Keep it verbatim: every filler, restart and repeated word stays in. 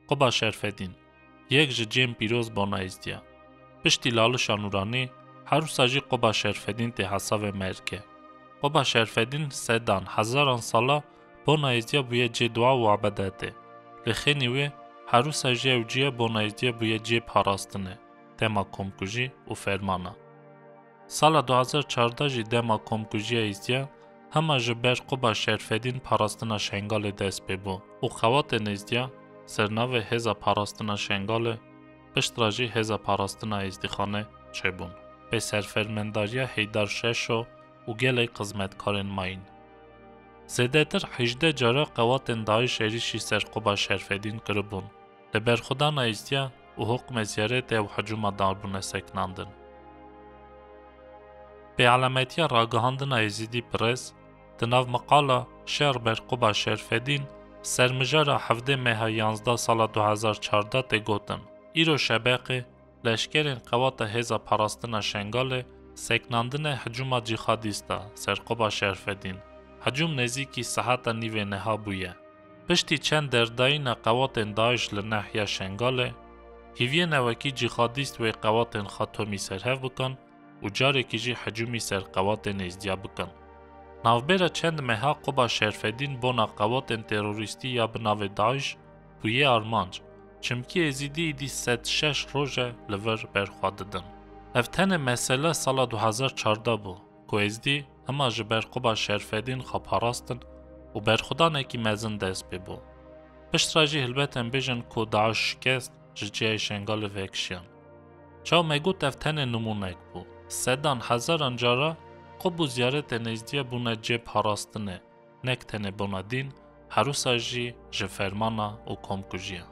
Quba Şerfedîn, yek ji cihên pîroz bona Êzdiya. Piştî Lalişa Nûranî, herwisa jî Quba Şerfedîn tê hesavê mergê. Quba Şerfedîn sedan, hezaran sala bona Êzdiya bûye cê dua û ebedetê. Li xênî wê, herwisa jî ew cî ye bona Êzdiya bûye cê parastinê, dema komkujî û fermana. Sala du hezar çardeh jî dema komkujiya Êzdiya hema ji ber Quba Şerfedîn parastina Şengalê dest pê bû û qewatên Êzdiya ser navê Hêza Parastina Şengalê, piştre jî Hêza Parastina Êzdîxanê çêbûn, pê serfermendariya Heydar Şeşo û gelek xizmetkarên mayîn. Zêdetir hejdeh cara qewatên DAIŞ êrîşî ser Quba Şerfedîn kiribûn, li berxwedana Êzdiya û hukmê ziyaretê ew hicûma dabûne sekinandin. Pê elametiya ragihandina Êzidî Press, di nav meqala Şer ber Quba Şerfedîn, ser mijara hevdeh meha yanzdeh sala du hezar çardeh tê gotin, îro şebeqê leşkerên qewata Hêza Parastina Şengalê sekinandine hicûma cîhadîsta ser Quba Şerfedîn. Hicûm nêzîkî seheta nîvê niha bûye. Piştî çend derdayîna qewatên DAIŞ li nehiya Şengalê, hîviyê ne wekî cîhadîst wê qewatên xwe tomî serhev bikin û carekî jî hicûmî ser qewatên Êzdiya bikin. Navbera çend meha Quba Şerfedîn bona qewatên terorîstî ya bi navê DAIŞ bûye armanc, çimkî Êzidî êdî sed şeş roj e li vir ber xwe didin. Ev tenê mesele sala du hezar çardeh bû, ku Êzdî hema ji ber Quba Şerfedîn xwe parastin û berxwedanekî mezin dest pê bû. Piştre jî helbet em bêjin ku DAIŞ şikest ji çiyayê Şengalê vekişiyan. Çaw me got ev tenê nimûnek bû. Sedan hezaran cara qub û ziyaretên Êzdiya bûne cê parastinê, nek tenê bona dîn, herwisa jî ji fermana û komkujiya.